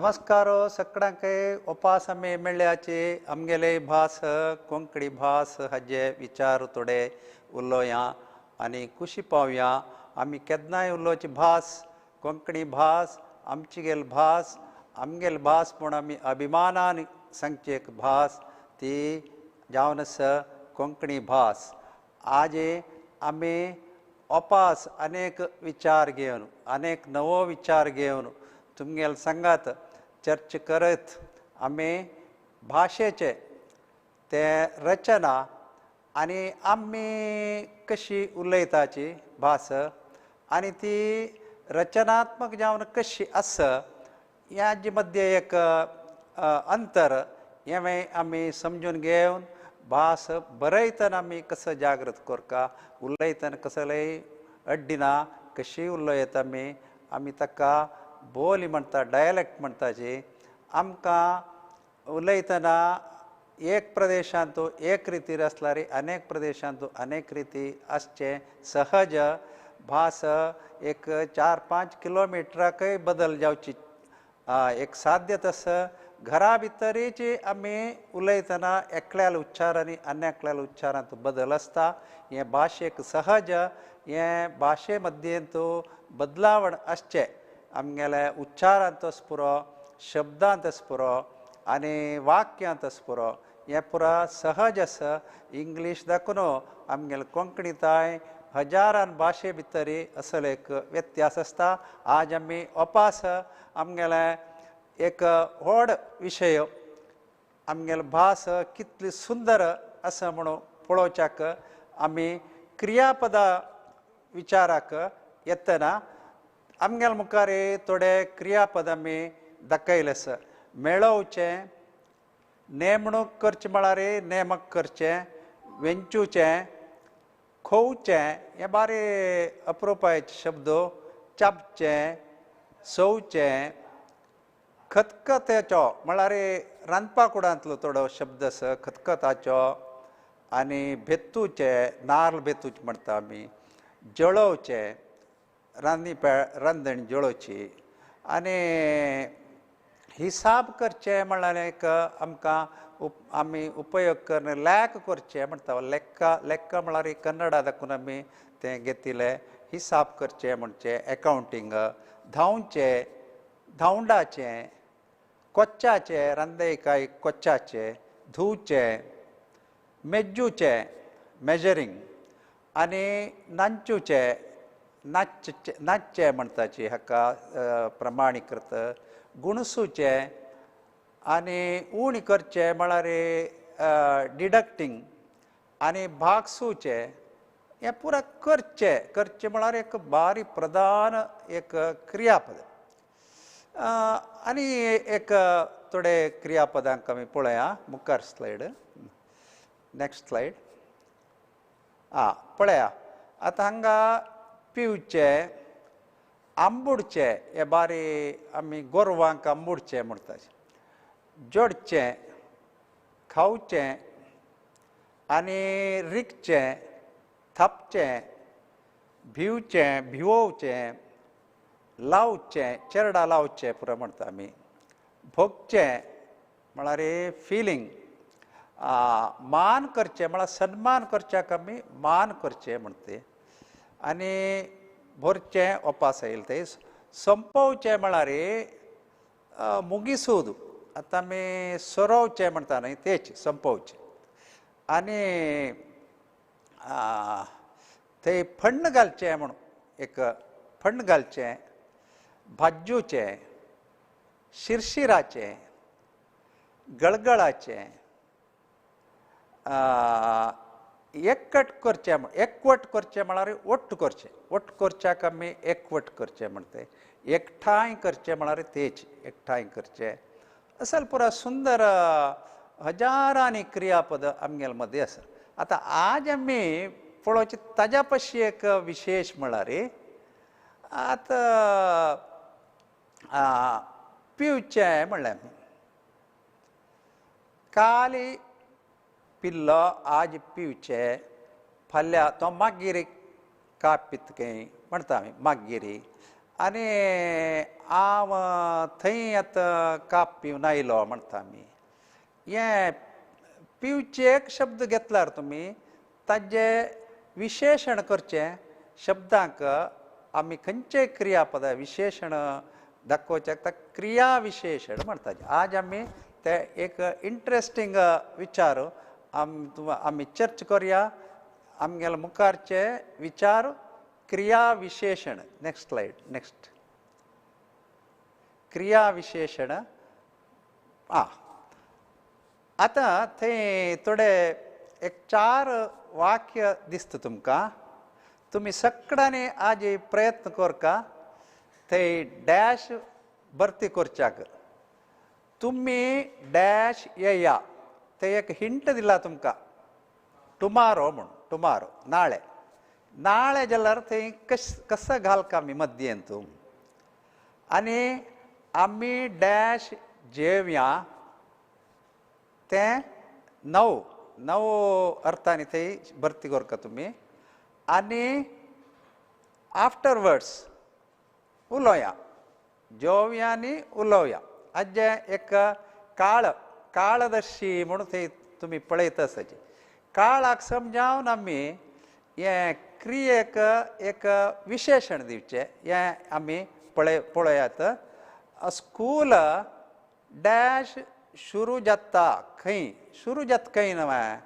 नमस्कार सगळ्यांक उपास आमी मेळ्ळ्याचे आमगेले भास कोंकणी भास हाजे विचार थोडे उलोवया आनी खुशी पावया. आमी केन्नाय उलोवची भास कोंकणी भास आमची गेल भास आमगेल भास म्हूण आमी अभिमानान सांगची एक भास ती जावन आसा कोंकणी भास. आज आमी अपास अनेक विचार घेवन अनेक नवो विचार घेवन तुमगेल सांगात चर्च करत आमी भाशेचे ते रचना आनी आमी कशी उलयताची भास आनी ती रचनात्मक जावन कशी आसा ह्याजे मद्दे एक अंतर हें आमी समजून घेवन भास बरयतना आमी कसो जागृत करता उलयतना कसलेय अड्डिना कशी उलयता आमी आमी ताका बोली म्हणटा डायलेक्ट म्हणटाची. आमकां उलयतना एक प्रदेशांत एक रितीर आसल्यार अनेक प्रदेशांत अनेक रिती आसचें सहज. भास एक 4-5 किलोमिटराकय बदल जावची एक साध्यत आसा. घरा भितरीची आमी उलयतना एकल्याल उच्चार आनी आनी एकल्याल उच्चारांत बदल आसता. हें भाशेक सहज हें भाशे मद्येंत बदलावण आसचें आमगेले उच्चारांतच पुरो शब्दांतच पुरो आनी वाक्यांतच पुरो हें पुरा सहज आसा. इंग्लीश दाखोवन आमगेले कोंकणी ताय हजारान भाशे भितरी असलो एक व्यत्यास आसता. आज आमी अपास आमगेले एक व्हड विशय आमगेले भास कितली सुंदर आसा म्हणून पळोवच्याक आमी क्रियापदा विचाराक येतना आमगेले मुखार थोडे क्रियापद आमी दाखयले आसा. मेळोवचें नेमणूक करचें म्हळ्यार नेमक करचें वेंचुचें खोवचें हे बारे अप्रुपायचे शब्द चापचें सोवचें खतखत्याचो म्हळ्यार रांदपा कुडांतलो थोडो शब्द आसा खतखताचो आनी भेतूचें नार्ल भेतूचें म्हणटा आमी जळोवचें रांदनी रांदणी जळोवची आनी हिसाब करचें म्हळ्यार एक आमकां आमी उपयोग करून लेख करचें म्हणटा. लेक्का लेक्का म्हळ्यार कन्नडा दाखोवन आमी तें घेतिल्लें हिसाब करचें म्हणचें एकावंटींग धांवचें धांवडाचें कोच्चाचें रांदयकाय कोच्चाचें धुवचें मेज्जूचें मेजरींग आनी नांचूचें नाचचें नाचचें म्हणटाची हाका प्रमाणीकृत गुणसूचें आनी उणी करचें म्हळ्यार डिडक्टींग आनी भागसूचें हें पुरा करचें करचें म्हळ्यार एक बारी प्रधान एक क्रियापद. आनी एक थोडे क्रियापदांक आमी पळया मुखार स्लायड नेक्स्ट स्लायड आं पळया. आतां हांगा पिवचें आंबुडचें हे बारी आमी गोरवांक आंबुडचें म्हणटा जोडचें खावचें आनी रिगचें थापचें भिवचें भिवोवचें लावचें चेरडा लावचें पुरो म्हणटा आमी भोगचें म्हळ्यार फिलींग मान करचें म्हळ्यार सन्मान करच्याक आमी मान करचें म्हणटा आनी भरचें ओपास येयलें तें सोंपोवचें म्हळ्यार मुगिसूद आतां आमी सोरोवचें म्हणटा न्हय तेच सोंपोवचें आनी थंय फण्ण घालचें म्हणून एक फण्ण घालचें भाज्जूचें शिरशिराचें गळगळाचें एकट करचें एकवट करचें म्हळ्यार ओट्ट करचें ओट्ट करच्याक आमी एकवट करचें म्हणटा एकठांय करचें म्हळ्यार तेच एकठांय करचें असल पुरा सुंदर हजारांनी क्रियापद आमगेले मदें आसा. आतां आज आमी पळोवचें ताज्या पशी एक विशेश म्हळ्यार आतां पिवचें म्हणलें आमी काली पिल्लो आज पिवचें फाल्यां तो मागीर काप पितकें म्हणटा आमी मागीर. आनी हांव थंय आतां काप पिवन आयलो म्हणटा आमी. हें पिवचे एक शब्द घेतल्यार तुमी ताजें विशेशण करचें शब्दांक आमी खंयचे क्रियापदा विशेशण दाखोवच्याक ताका क्रिया विशेशण म्हणटात. आज आमी ते एक इंट्रस्टींग विचार आमी चर्च करया. आमगेले मुखारचे विचार क्रिया विशेशण. Next slide. Next क्रिया विशेशण. आं आतां थंय थोडे एक 4 वाक्य दिसता तुमकां. तुमी सगळ्यांनी आज प्रयत्न करका थंय डॅश भरती करच्याक. तुमी डॅश येया थंय एक हिंट दिला तुमकां टुमारो म्हूण. टुमारो नाळे. नाळे जाल्यार थंय कसो घालका आमी मद्येंत. आनी आमी डॅश जेवया तें 9 9 अर्थांनी थंय भरती करका तुमी. आनी आफ्टरवर्ड्स उलोवया जेवया आनी उलोवया. आजें एक काळ काळदर्शी म्हणून थंय तुमी पळयता आसाची. काळाक समजावन आमी हें क्रियेक एक विशेशण दिवचें हें आमी पळयात. स्कूल डॅश सुरू जाता खंय. सुरू जाता खंय न्हय.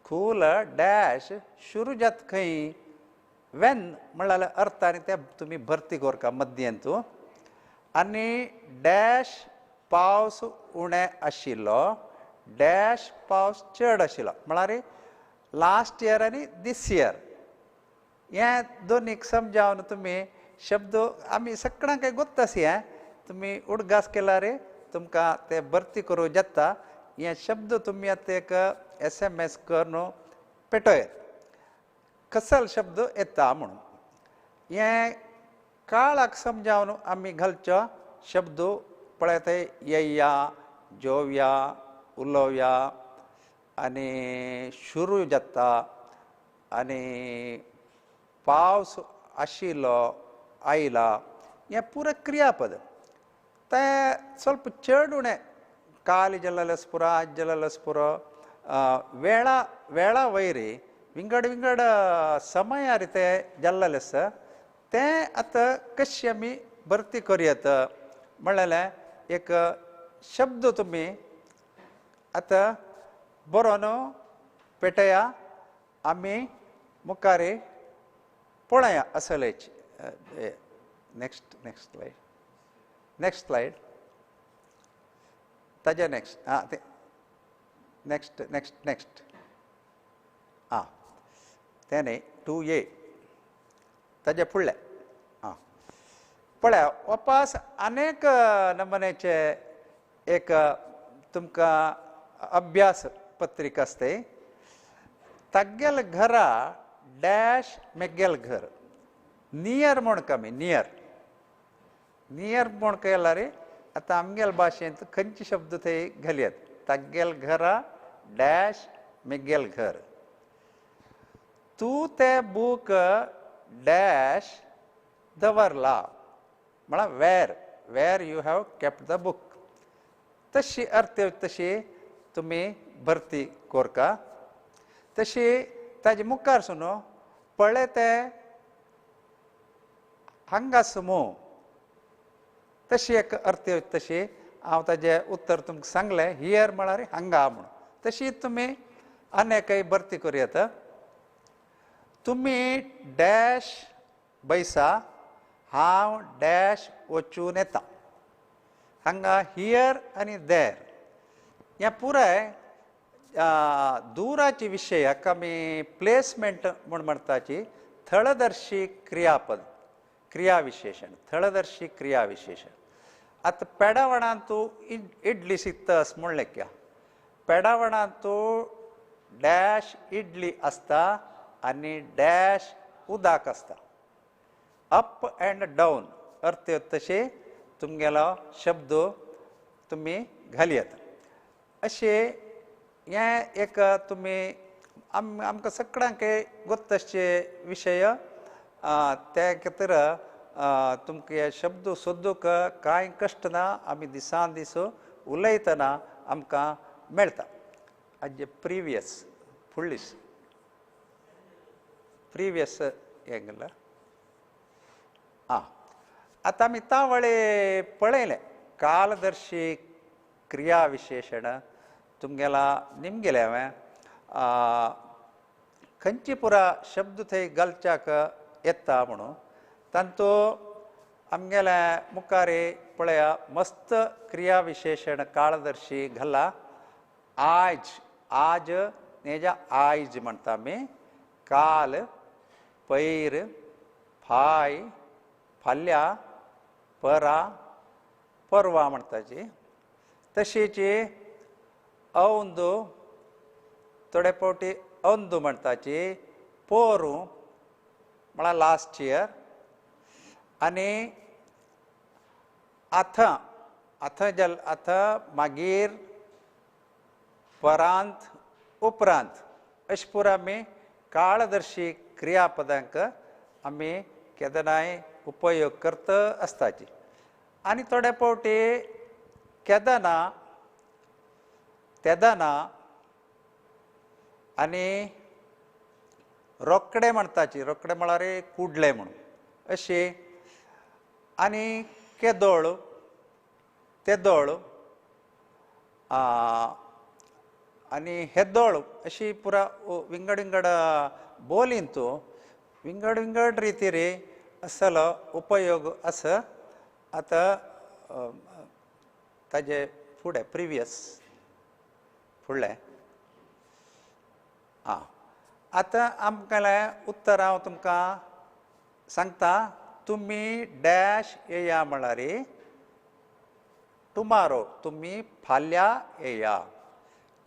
स्कूल डॅश सुरू जाता खंय when म्हणल्यार अर्थ आनी ते तुमी भरती करका मद्येंत. आनी डॅश पावस उणें आशिल्लो डॅश पावस चड आशिल्लो म्हळ्यार लास्ट इयर आनी दीस इयर हें दोनीक समजावन तुमी शब्द आमी सगळ्यांक गोत्त आसा. हें तुमी उडगास केल्यार तुमकां ते भरती करूं जाता. हे शब्द तुमी आतां एक SMS करून पेटयत कसल शब्द येता म्हणून. हें काळाक समजावन आमी घालचो शब्द पळयत येया जोवया उलोवया आनी सुरू जाता आनी पावस आशिल्लो आयला हें पुरो क्रियापद. तें ಸ್ವಲ್ಪ चड उणें काल जाल्यार पुरो आज जाल्यार पुरो वेळा वेळा वयर विंगड विंगड समयार ते जाल्लें आसा तें आतां कशें आमी भरती करूयात म्हणलें एक शब्द तुमी आतां बरोवन पेटया आमी मुखार पळया असलेच. Next next slide. Next slide ताजे नेक्स्ट. आं तें नेक्स्ट नेक्स्ट नेक्स्ट. आं तें न्ही 2A ताजे फुडलें. आं पळया वपास अनेक नमुन्याचे एक तुमकां अभ्यास पत्रिका आसता. तागेल घरा डॅश मेगेल घर नियर म्हूण कमी नियर नियर म्हूण केल्यार आतां आमगेल भाशेंत खंयचे शब्द थंय घालयात. तागेल घरा डॅश मेगेल घर. तूं तें बूक डॅश दवरला म्हळ्यार where where you have kept the book. तशी अर्थ तशी तुमी भरती करका. तशी ताजे मुखार सुनो पळय तें हांगा सुमो तशी एक अर्थ तशी हांव ताजें उत्तर तुमकां सांगलें here म्हळ्यार हांगा म्हूण. तशी तुमी अनेकय भरती करूयात. तुमी डॅश बैसा हांव डॅश वचून येता. हांगा here आनी देर हें पुराय दुराचे विशय हाका आमी प्लेसमेंट म्हूण म्हणटाची. थळदर्शी क्रियापद क्रियाविशेशण थळदर्शी क्रियाविशेशण. आतां पेडावणांतू इडली शिकता अशें म्हणलें क्या. पेडावणांतू डॅश इडली आसता आनी डॅश उदक आसता. अप अँड डावन अर्थ तशें तुमगेलो शब्द तुमी घालयात. अशें हें एक तुमी आमकां सगळ्यांक गोत्त आसचे विशय त्या खातीर तुमकां हे शब्द सोदूंक कांय कश्ट ना, आमी दिसान दीस उलयतना आमकां मेळटा. आजे प्रिवियस फुडलीस प्रिवियस हें आं आतां आमी तावळे पळयलें कालदर्शी क्रियाविशेशण तुमगेला निमगेलें हांवें खंयची पुरा शब्द थंय घालच्याक येता म्हणून तांतू आमगेले मुखार पळया मस्त क्रियाविशेशण काळदर्शी घाला. आयज, आज नेजा आयज म्हणटा आमी, काल, पैर, फाय, फाल्यां, परा, परवा म्हणटाची. तशीच औंदू, थोडे फावटी अंदू म्हणटाची, पोरूं म्हळ्यार लास्ट इयर, आनी आतां, आतां जल आतां मागीर, परांत, उपरांत अशें पुरा आमी काळदर्शी क्रियापदांक आमी केदनाय उपयोग करता आसताची. आनी थोडे फावटी केदना, तेदना आनी रोकडे म्हणटाची, रोकडे म्हळ्यार कुडले म्हणून अशें, आनी केदोळ, तेदोळ आनी हेदोळ अशी पुरा विंगड विंगड बोलींत विंगड विंगड रितीर असलो उपयोग आसा. आतां ताजे फुडें प्रिवियस फुडलें आं आतां आमकां उत्तर हांव तुमकां सांगता. तुमी डॅश येया म्हळ्यार टुमारो, तुमी फाल्यां येया.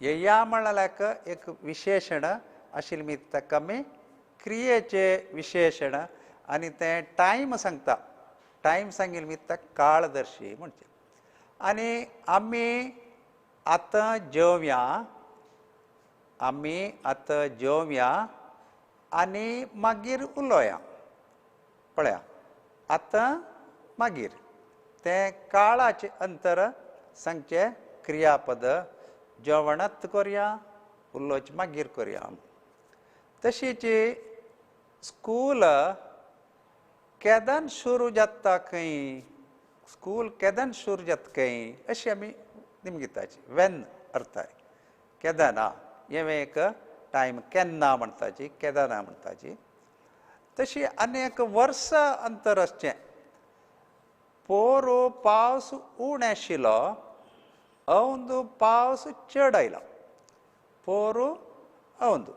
येया म्हळ्यार एक विशेशण आशिल्लें मी ताका आमी क्रियेचें विशेशण आनी तें टायम सांगता. टायम सांगिल्लें मी ताका काळदर्शी म्हणचें. आनी आमी आतां जेवया, आमी आतां जेवया आनी मागीर उलोवया. पळया आतां मागीर तें काळाचें अंतर सांगचें क्रियापद. जेवणात करया, उलोवचें मागीर करया. तशीच स्कूल केदन सुरू जाता खंय, स्कूल केदन सुरू जाता खंय अशें आमी निमगिताची. वेन अर्थाय केदना हें एक टायम केन्ना म्हणटाची, केदना म्हणटाची. तशी आनी एक वर्स अंतर आसचें. पोरू पावस उणें आशिल्लो, अंदू पावस चड आयलो. पोरू अंदू,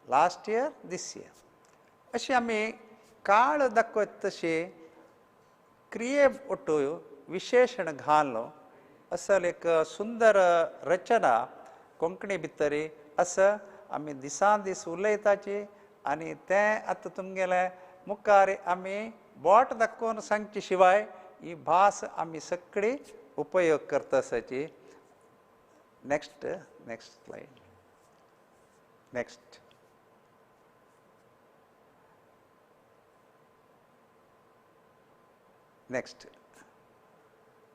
लास्ट इयर दीस इयर अशें आमी काळ दाखयता तशी क्रिये ओटू विशेशण घालून असल एक सुंदर रचना कोंकणी भितर आसा. आमी दिसान दीस उलयताची आनी तें आतां तुमगेलें मुखार आमी बोट दाखोवन सांगचे शिवाय ही भास आमी सगळी उपयोग करता आसाची. Next, next slide, next. Next,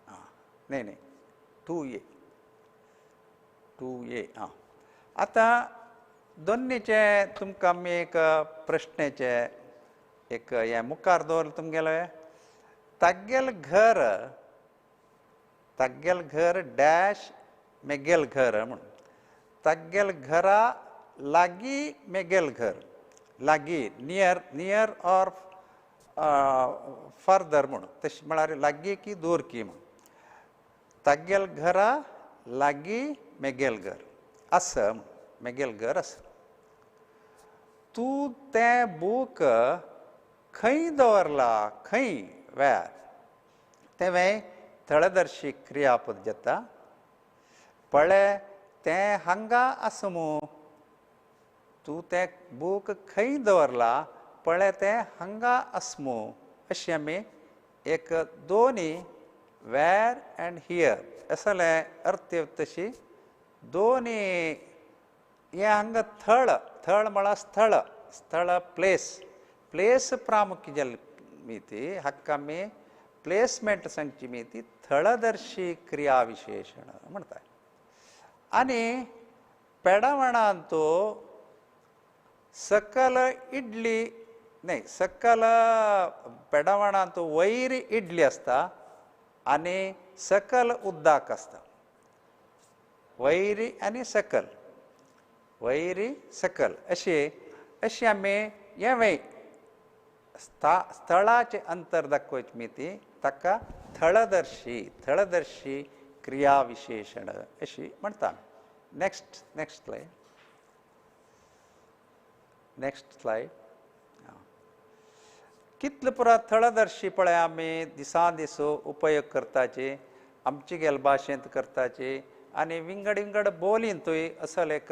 आं न्हय न्हय 2A, 2A. आं आतां दोन्नीचे तुमकां आमी एक प्रश्नाचें एक हें मुखार दवरलें तुमगेलें. तागेल घर, तागेल घर डॅश मेगेल घर म्हणून. तागेल घरा लागीं मेगेल घर, लागीं नियर, नियर ऑर फर्दर म्हणून, तशें म्हळ्यार लागीं की दूर की म्हणून. तागेल घरा लागीं मेगेल घर आसा, मेगेल घर आसा. तूं तें बूक खंय दवरला, खंय वेर, तें थळदर्शी क्रियापद जाता. पळय तें हांगा आसा मू, तूं तें बूक खंय दवरला, पळय तें हांगा आसा मू, अशें आमी एक दोनी वेर अँड here असलें अर्थ तशी दोनी. हें हांगा थळ, थळ म्हळ्यार स्थळ, स्थळ प्लेस, प्लेस प्रामुख्य जाल्लें मीती हाका आमी प्लेसमेंट सांगची मीती थळदर्शी क्रियाविशेशण म्हणटा. आनी पेडावणांत सकल इडली न्हय, सकल पेडावणांत वयर इडली आसता आनी सकल उद्दाक आसता. वयर आनी सकल, वयर सकल अशें अशें आमी हें स्थळाचें अंतर दाखोवचें मीती ताका थळदर्शी, थळदर्शी क्रियाविशेशण अशी म्हणटा. Next, next slide, next slide. कितले पुरा थळदर्शी पळय आमी दिसान दीस उपयोग करताची, आमचे गेल भाशेंत करताची आनी विंगड विंगड बोलींतूय असो एक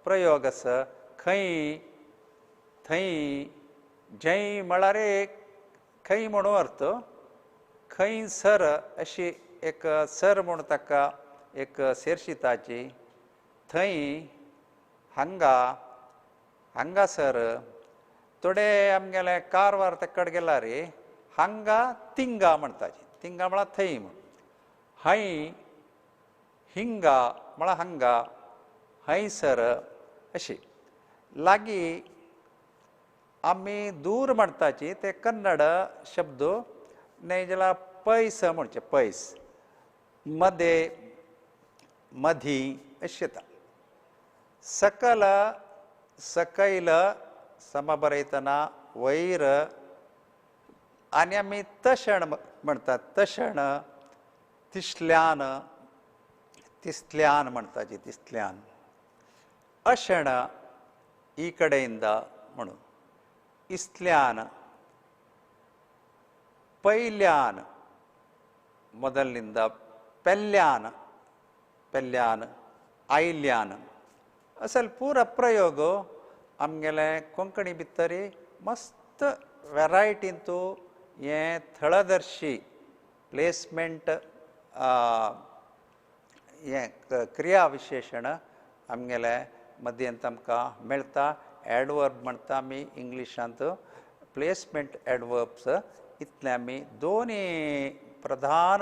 प्रयोग आसा. खंय, थंय, जंय म्हळ्यार खंय म्हणून अर्थ, खंय सर अशी एक सर म्हूण ताका एक शेर्शिताची, थंय, हांगा, हांगासर. थोडे आमगेले कारवार तेकड गेल्यार हांगा तिंगा म्हणटाची, तिंगा म्हळ्यार थंय म्हूण. हय, हिंगा म्हळ्यार हांगा, हयसर अशी. लागीं आमी दूर म्हणटाची ते कन्नड शब्द न्हय जाल्यार पयस म्हणचे, पयस, मदे, मधी अशें येता. सकल, सकयल सम बरयतना वयर. आनी आमी तशण म्हणटात, तशण, तिसल्यान, तिसल्यान म्हणटाची, तिसल्यान. अशण ಈ ಕಡೆಯಿಂದ म्हणून. इस्ल्यान, पयल्यान ಮೊದಲಿನಿಂದ, पेल्यान, पेल्यान, आयल्यान. असल पुरा प्रयोग आमगेले कोंकणी भितर मस्त वेरायटींतू हें थळदर्शी प्लेसमेंट हें क्रियाविशेशण आमगेले मदयंत आमकां मेळटा. एडवर्ब म्हणटा आमी इंग्लिशांत, प्लेसमेंट एडवर्ब्स. इतले आमी दोनी प्रधान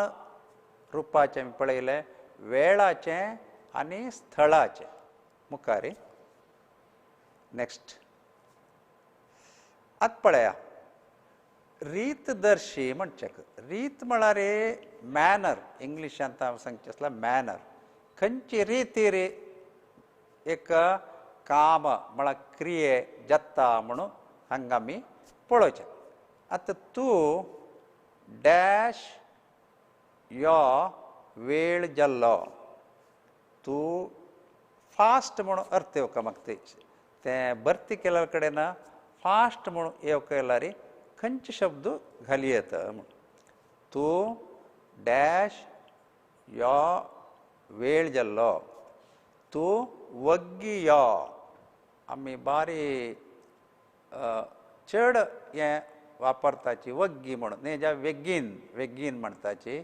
रुपाचें आमी पळयलें, वेळाचें आनी स्थळाचें. मुखार नेक्स्ट आतां पळया रीतदर्शी म्हणचें. रीत म्हळ्यार मॅनर, इंग्लिशांत हांव सांगचें आसल्यार मॅनर. खंयची रितीर एक काम म्हळ्यार क्रिये जाता म्हणून हांगा आमी पळोवचें. आतां तूं डॅश यो वेळ जाल्लो, तूं फास्ट म्हणून अर्थ येवका म्हाका तें भरती केल्या कडेन फास्ट म्हणून येवका जाल्यार खंयचे शब्द घाली येता म्हूण. तूं डॅश यो वेळ जाल्लो, तूं वग्गी यो. आमी बारी चड हें वापरताची वग्गी म्हणून न्ही, ज्या वेगीन, वेगीन म्हणटाची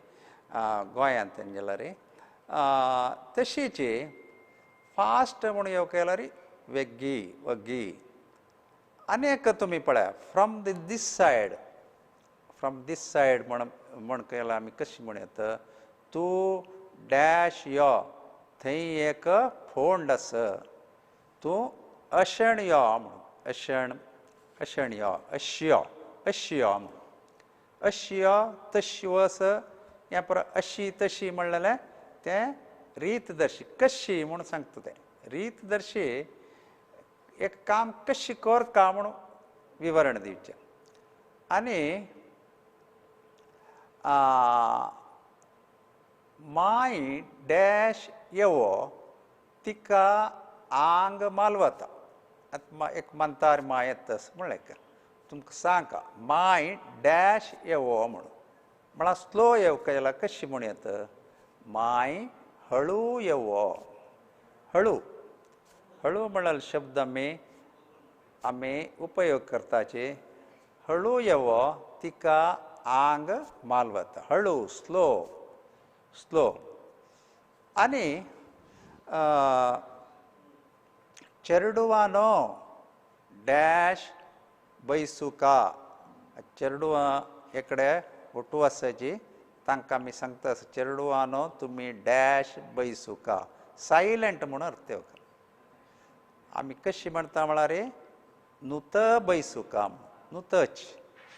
गोंयांत जाल्यार. तशीच फास्ट म्हणून येवका जाल्यार वेग्गी, वग्गी. आनी एक तुमी पळया, from the this side, from this side म्हण म्हण केल्यार आमी कशें म्हण येता, तूं डॅश यो थंय एक फोंड आसा, तूं अशण यो म्हणून, अशण, अशण यो, अश्यो, अश्यो म्हणून, अश्यो तशी वस हें परत अशी तशी म्हणलेलें तें रीतदर्शी कशी म्हूण सांगता तें. रीतदर्शी एक काम कशी कर का म्हूण विवरण दिवचें. आनी माय डॅश येवो तिका आंग मालवता. आतां एक मंतार माय येता म्हणलें तुमकां सांग, माय डॅश येवो म्हणून म्हळ्यार स्लो येवका जाल्यार कशी म्हूण येता, माय हळू येवो. हळू, हळू म्हळ्यार शब्द आमी आमी उपयोग करताचे. हळू येवो तिका आंग मालवता, हळू, स्लो, स्लो. आनी चेरडुवानो डॅश बैसुका, चेडवां एकडे ओटू आसाची तांकां आमी सांगता चेडवानो तुमी डॅश बैसुका सायलंट म्हणून अर्थ येवका. आमी कशी म्हणटा म्हळ्यार नुत बैसुका नुतच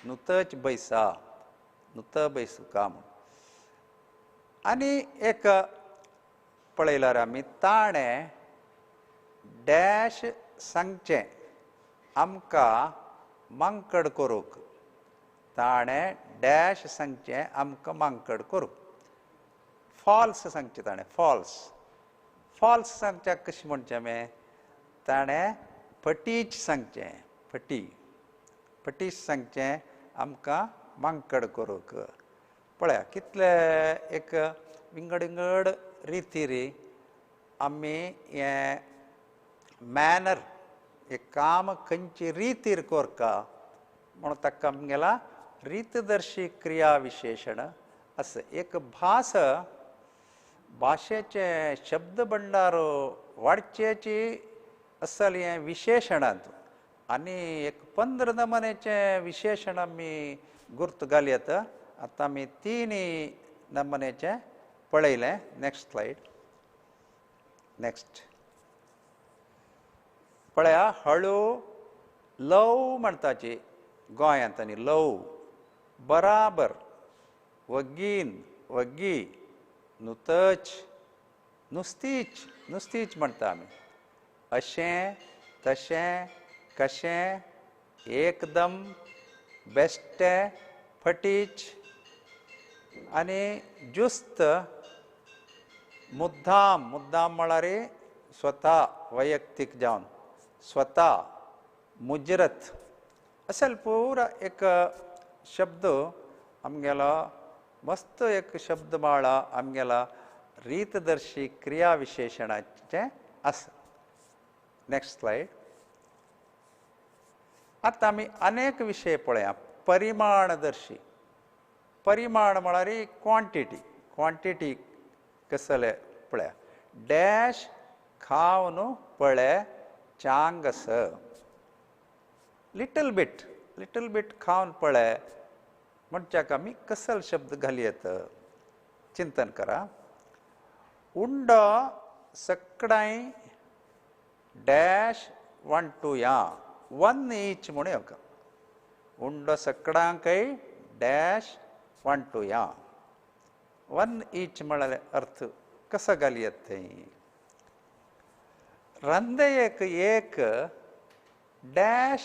नुतच बैसा नुत बैसुका म्हूण. आनी एक पळयल्यार आमी ताणें डॅश सांगचें आमकां मांकड करूंक ताणें डॅश सांगचें आमकां मांकड करूंक फॉल्स सांगचें ताणें फॉल्स फॉल्स सांगच्याक कशें म्हणचें आमी ताणें फटीच सांगचें फटी फटीच सांगचें आमकां मांकड करूंक. पळया कितले एक विंगड विंगड रितीर आमी हें मॅनर एक काम खंयची रितीर कोरका म्हणून ताका आमगेला रितदर्शी क्रिया विशेशण आसा. एक भास भाशेचें शब्द भंडार वाडचेची असल हें विशेशणांत आनी एक 15 नमुन्याचें विशेशण आमी गुर्त घालयत. आतां आमी 3 नमुन्याचें पळयलें. Next slide next पळया हळू लव म्हणटाची गोंयांत आनी लव बराबर वगीन वगी नुतच नुस्तीच नुस्तीच म्हणटा आमी अशें तशें कशें एकदम बेश्टें फटीच आनी जुस्त मुद्दाम मुद्दाम म्हळ्यार स्वता वैयक्तीक जावन स्वता मुजरत असेल पुरा एक शब्द आमगेलो मस्त एक शब्द माळा आमगेला रीतदर्शी क्रिया विशेशणाचें आसा. Next slide. आतां आमी अनेक विशय पळया. परिमाणदर्शी परिमाण म्हळ्यार क्वॉन्टिटी क्वॉन्टिटी कसले पळया डॅश खावन पळय चांग आस लिटल बीट लिटल बीट खावन पळय म्हणच्याक आमी कसल शब्द घालयत चिंतन करा. उंडो सकडाय डॅश वन टू या वन ईच म्हणून येवका उंडो सकडांकय डॅश वन टू या वन ईच म्हळ्यार अर्थ कसो घालयत थंय. रंदयेक एक डॅश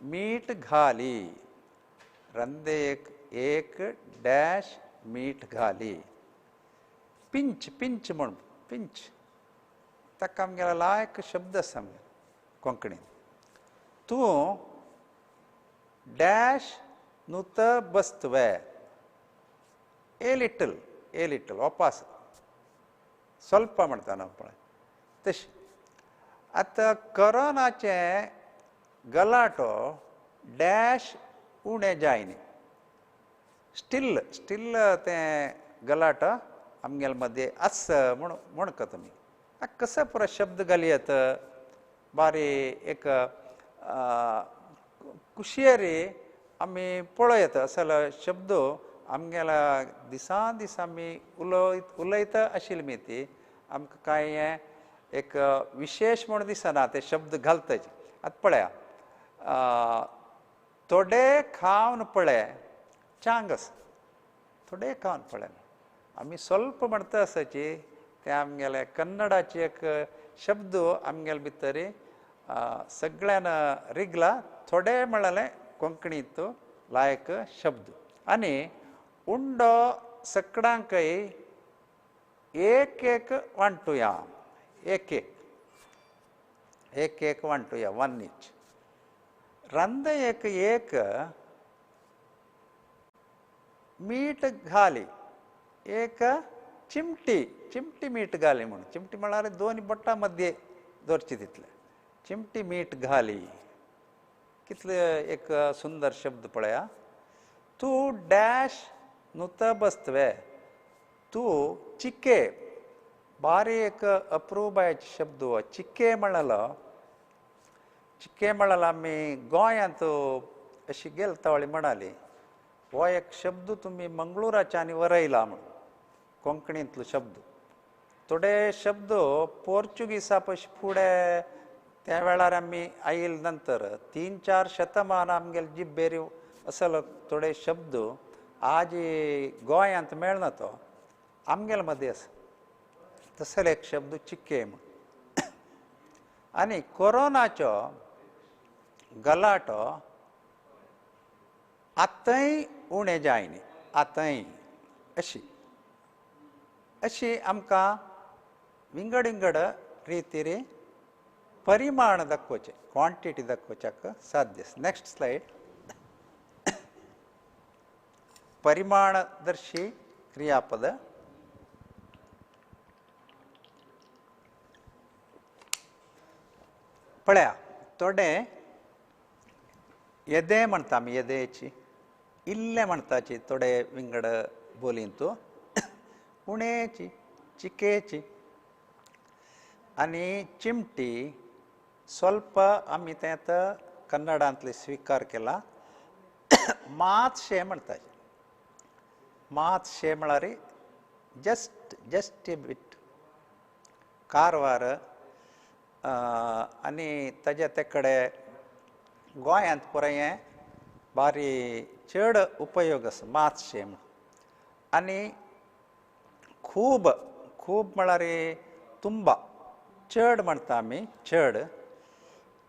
मीठ घाली रंदयेक एक डॅश मीठ घाली पिंच पिंच म्हण पिंच ताका आमगेलो लायक शब्द आसा आमगेलो कोंकणीन. तूं डॅश नुत बस्तवे ए लिटल ओपास स्वल्प म्हणटा न्हू पळय तशें. आतां करोनाचें गलाटो डॅश उणें जायना स्टील स्टील तें गलाटो आमगेले मदें आसा म्हूण म्हणका तुमी. आतां कसो पुरो शब्द घालयत बारी एक कुशेरी आमी पळयत असलो शब्द आमगेल्या दिसान दीस आमी उलयता आशिल्ली मी ती आमकां कांय हें एक विशेश म्हूण दिसना ते शब्द घालताची. आतां पळया थोडे खावन पळय चांग आसा थोडे खावन पळय आमी स्वल्प म्हणटा आसाची ते आमगेले कन्नडाचे एक शब्द आमगेले भितर सगळ्यान रिगला थोडे म्हळ्यार कोंकणींत लायक शब्द. आनी उंडो सकडांकय एक एक वांटुया एक एक एक एक वांटुया वन ईच रंदयेक एक मीठ घाली एक चिमटी चिमटी मीठ घाली म्हणून चिमटी म्हळ्यार दोन बोटां मध्य दवरची तितले चिमटी मीठ घाली कितले एक सुंदर शब्द पळया. तूं डॅश नुत बस्तवे तूं चिके बारी एक अप्रुबायेचे शब्द हो चिके म्हळ्यार चिके म्हळ्यार आमी गोंयांत अशी गेलतावळी म्हणाली, हो एक शब्द तुमी मंगळुराच्यानी वरयला म्हणून, कोंकणींतलो शब्द. थोडे शब्द पोर्चुगीसा पशी फुडें त्या वेळार आमी आयल नंतर 3-4 शतमान आमगेले जिब्बेर असलो थोडे शब्द आज गोंयांत मेळना, तो आमगेले मदें आसा. तसलो एक शब्द चिक्के म्हूण. आनी कोरोनाचो गलाटो आतांय उणें जायना, आतांय. अशी अशी आमकां विंगड विंगड रितीर परिमाण दाखोवचें, क्वॉन्टिटी दाखोवच्याक साध्य. Next slide. परिमाणदर्शी क्रियापद. पळया थोडे येदे म्हणटा आमी, येदेची इल्ले म्हणटाची थोडे विंगड बोलींत, उणेची, चिकेची. आनी चिमटी स्वल्प आमी तें आतां कन्नडांतले स्विकार केला. मातशें म्हणटाचे, मातशें म्हळ्यार just just a bit. Karwar आनी ताज्या ते कडेन गोंयांत पुराय हें बारी चड उपयोग आसा मातशें म्हूण. आनी खूब, खूब म्हळ्यार तुंबा, चड म्हणटा आमी, चड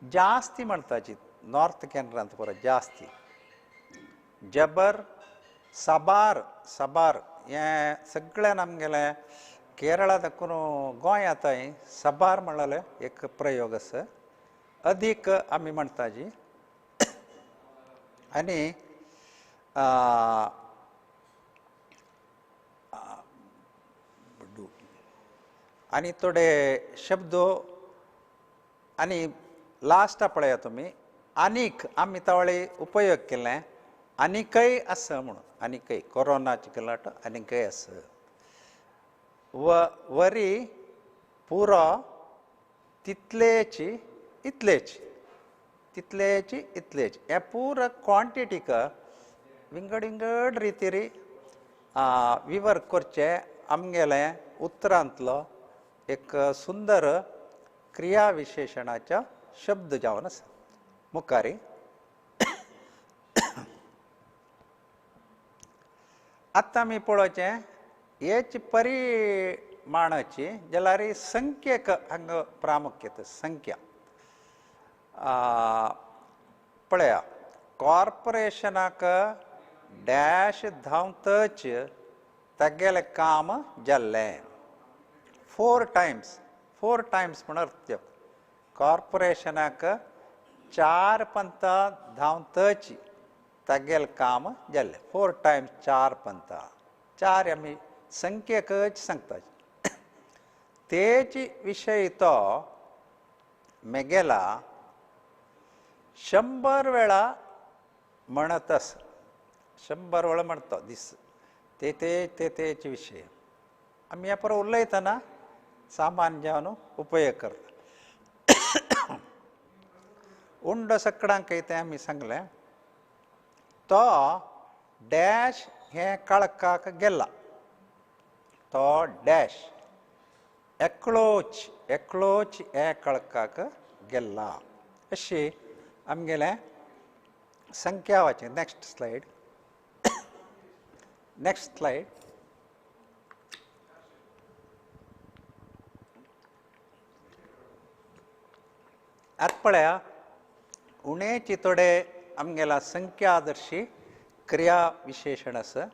जास्ती म्हणटाची नॉर्थ कॅनरांत पुराय जास्ती. जबर, साबार, साबार हें सगळ्यान आमगेलें केरळा दाखून गोंयांतय साबार म्हणलें एक प्रयोग आसा. अदीक आमी म्हणटाची. आनी आनी थोडे शब्द. आनी लास्ट पळया तुमी, आनीक आमी तावळे उपयोग केलें, आनीकय आसा म्हणून. आनीकय कोरोनाचे गलाटो आनीकय आसा. वरी, पुरो, तितलेची, इतलेची, तितलेची, इतलेची, हे पुरो क्वॉन्टिटीक विंगड विंगड रितीर विवर करचें आमगेलें उतरांतलो एक सुंदर क्रियाविशेशणाचो शब्द जावन आसा. मुखारी आतां आमी पळोवचें हेच परिमाणाची जाल्यार संख्येक हांगा प्रामुख्यता, संख्या. पळया कॉर्पोरेशनाक डॅश धांवतच तागेलें काम जाल्लें. 4 टायम्स, 4 टायम्स म्हण अर्थ. कॉर्पोरेशनाक 4 पंता धांवतच तागेलें काम जाल्लें. 4 टायम्स, 4 पंता, 4 आमी संख्येकच सांगता. तेच विशय तो मेगेला 100 वेळा म्हणत आसा, 100 वेळा म्हणतो दीस ते ते तेच विशय आमी ह्या परत उलयतना सामान्य जावन उपयोग करता. उंडो सकडांक तें आमी सांगलें, तो डॅश हें काळखाक गेला, तो डॅश एकलोच, एकलोच हे काळखाक गेला. अशी आमगेलें संख्यावाचें. Next slide, next slide. आतां पळया उणेची थोडे आमगेला संख्यादर्शी क्रिया विशेशण आसा.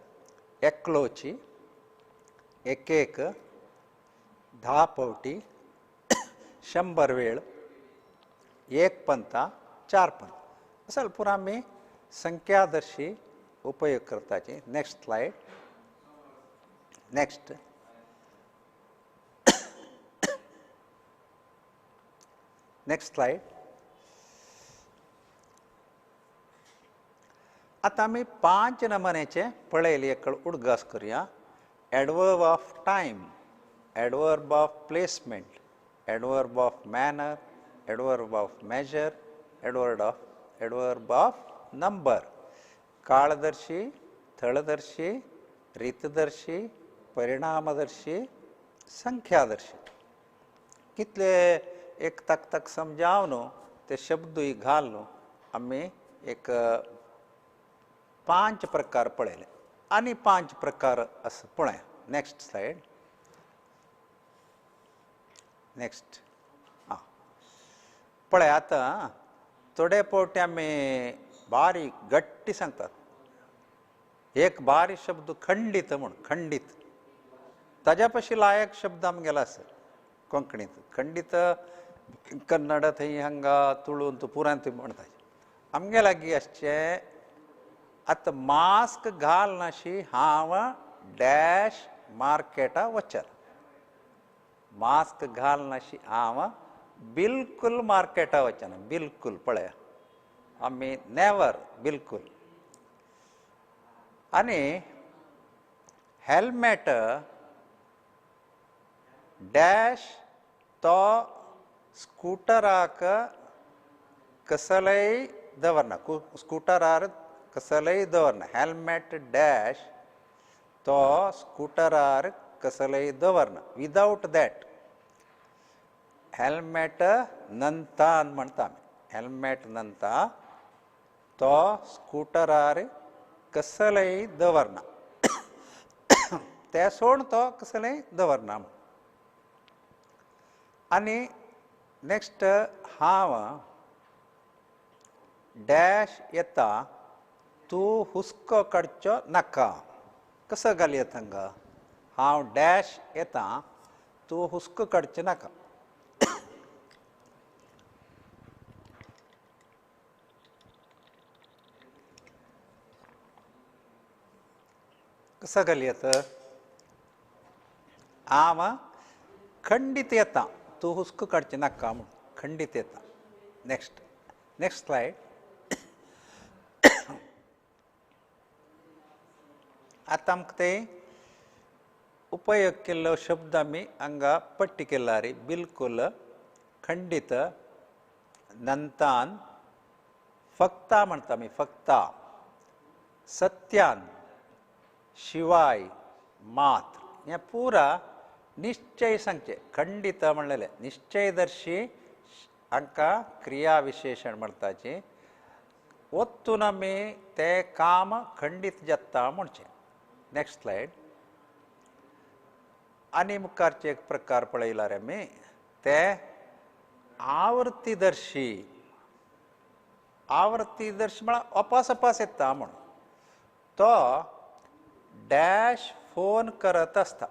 एकलोची, एक एक, 10 पावटी, 100 वेळ, 1 पंता, 4 पंता, असल पुरा आमी संख्यादर्शी उपयोग करताची. Next slide, next. Next slide. आतां आमी 5 नमुन्याचे पळयले, एक उडगास करुया. Adverb of time, adverb of placement, adverb of manner, adverb of measure, adverb of number. काळदर्शी, थळदर्शी, रितदर्शी, परिणामदर्शी, संख्यादर्शी. कितले एक तक तक समजाव न्हू ते शब्दूय घाल न्हू आमी एक 5 प्रकार पळयले आनी 5 प्रकार आसा पळया. Next slide. नेक्स्ट आं पळय आतां थोडे फावटी आमी बारीक गट्टी सांगतात. एक बारीक शब्द खंडीत म्हूण, खंडीत ताज्या पशी लायक शब्द आमगेलो आसा कोंकणींत. खंडीत कन्नड थंय हांगा तुळून पुरांत म्हणटा. आमगे लागीं आसचें आतां मास्क घालनाशी हांव डॅश मार्केटा वचना. मास्क घालनाशी हांव बिलकुल मार्केटा वचना. बिलकुल पळया आमी नेवर बिलकुल. आनी हेल्मेट डॅश तो स्कूटराक कसलय दवरना, स्कूटरार कसलय दवरना. हेल्मेट डॅश तो स्कूटरार कसलय दवरना. विदावट that helmet नंतान म्हणटा आमी. हेल्मेट नंता तो स्कूटरार कसलय दवरना. ते सोड तो कसलय दवरना. आनी नेक्स्ट हांव डॅश येता तूं हुस्को काडचो नाका. कसो घालयत हांगा? हांव डॅश येता तूं हुस्को काडचो नाका. कसो घालयत? हांव खंडीत येता तूं हुस्को काडचें नाका म्हूण खंडीत येता. Next next slide. आतां आमकां ते उपयोग केल्लो शब्द आमी हांगा पट्टी केला रे. बिलकुल, खंडीत, नंतान, फक्ता म्हणटा आमी, फक्ता, सत्यान, शिवाय, मात्र. हें पुरा निश्चय सांगचें. खंडीत म्हणलेलें निश्चयदर्शी हांकां क्रिया विशेशण म्हणटाची. वतून आमी तें काम खंडीत जाता म्हणचें. Next slide. आनी मुखारचे एक प्रकार पळयला रे आमी ते आवृत्तीदर्शी. आवृत्तीदर्शी म्हळ्यार अपास अपास येता म्हूण. तो डॅश फोन करत आसता